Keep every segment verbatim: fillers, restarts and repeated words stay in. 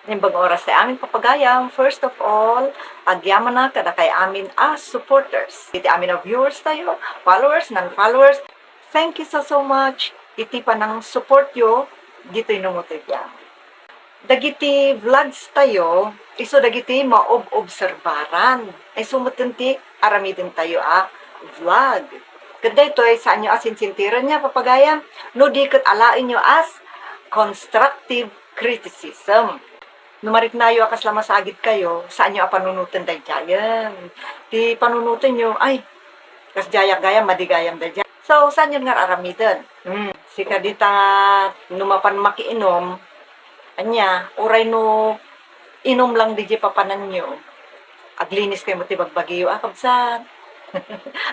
Naimbag nga oras ti amin, papagayam. First of all, agyamanak kadakay amin a supporters. Iti amin a viewers tayo, followers, non-followers, thank you so, so much iti panang-support yo ditoy Numotoy Biag. Dagiti vlogs tayo, isu dagiti maob-obserbaran. Isu met ti aramiden tayo a vlog. Ket daytoy, saanyo a sinsintiren nga, papagayam, no di ket alaenyo as constructive criticism. No mariknayo a kasla masagid kayo, saanyo a panunoten daydiayen. Ti panunotenyo, ay, kasdiayak gayam, madi gayam daydiay. So, saanyon nga aramiden? Hmm, sika dita, no mapan makiinom, ania, uray no inom lang diay papananyo, aglinis kayo met ti bagbagiyo, a, kabsat.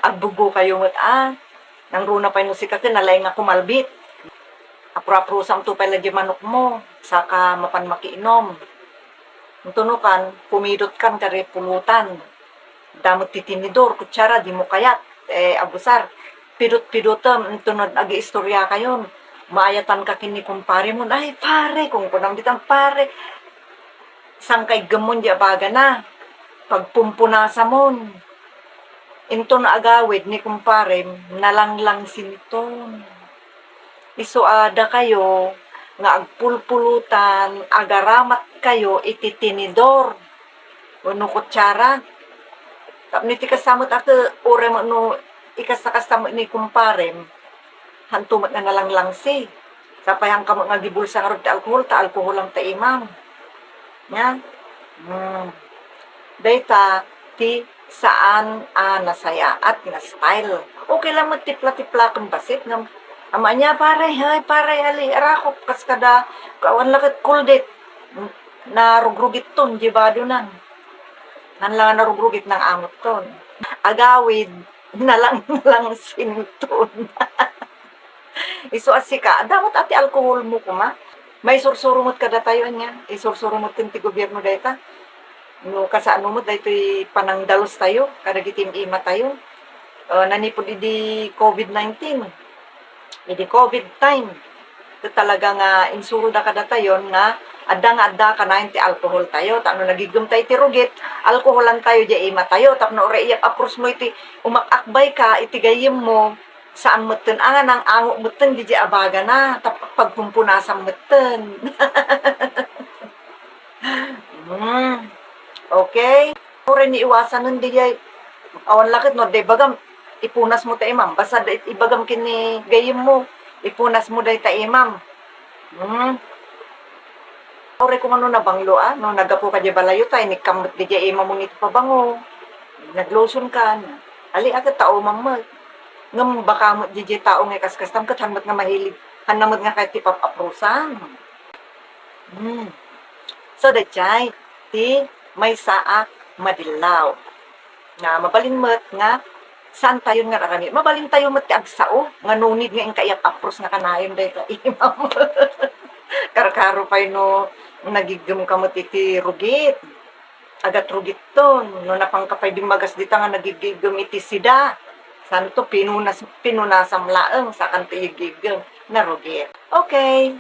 Agbuggo kayo met, a. Nangruna pay no sika ken nalaing nga kumalbit. Apro-aprosamto pay la diay manokmo, saka mapan makiinom. Intono kan, pumidot kan kadi pulutan. Adda met ti tinidor, kutsara, dimo kayat, eh, abusar. Pidot-pidotem, intono agiistorya kayon. Maayatan ka ken ni kumparemon. Ay, pare, kunkunam ditan, pare. Saan ka iggemmon diay abagana? Pagpumpunasamon. Inton agawid ni kumparem, nalanglangsinton. Isu a dakayo nga agpulpulutan, agaramat kayo iti tinidor wenno kutsara. Tapno iti kasta met a ke-, uray met no ikasta-kasta met ni kumparem, hanto met nga nalanglangsi. Sapay, haanka met nga agibulsa ngarud ti alkohol, ta alkohol lang ta imam. Nia? Hmm. Dayta ti saan a nasayaat nga style. Okay lang met tipla-tipla ken bassit ngem, ama nia, pare, ay, pare, ali, arakop, kas kada, awan la ket kuldit. Narugrugitton diay badonan. Naan la nga narugrugit, nang-angotton. Agawid, nalanglangsinton. Isu a sika, adda met a ti alkoholmo koma. Maisursuro met kadatayo, ania? Isursuro met ken ti gobierno dayta. No kasano met daytoy panangdalus tayo kadagiti im-ima tayo. Ah, nanipud idi covid nineteen, idi covid time, ket talaga nga insuroda kadatayon nga adda nga adda kanayon ti alkohol tayo. Tapno nagiggem tayo iti rugit, alkoholan tayo diay ima tayo. Tapno uray iyap-aprosmo iti umak-akbayka iti gayyemmo, saan metten a nga nang-ango metten diay abagana, ta pagpumpunasam metten. Hmm. Okay. Uray no iwasanen diay, awan la ket no adda ibagam, ipunasmo ta imam. Basta da-, ibagam ken ni gayyemmo, ipunasmo dayta imam. Hmm. Uray koma no nabanglo a, no naggapuka diay balayo ta, inikkam met diay imamon iti pabango. Naglotion ka, ali a ket taomam met. Ngem baka met diay tao nga ikaskastam ket han met nga mahilig, hanna met nga kayat ti pap-aprosam. Hmm. So, daydiay ti maysa a madillaw. Nga mabalin met nga saan tayon nga aramid. Mabalin tayo met ti agsao nga no need nga inka iyap-apros nga kanayon dayta imam. Karkaro pay no nagiggem ka met iti rugit. Agat rugitton. No napanka pay dimmagas dita nga nagigiggem iti sida. Santo, pinunas-, pinunasam laeng, sakanto igiggem. Narugit. Okay.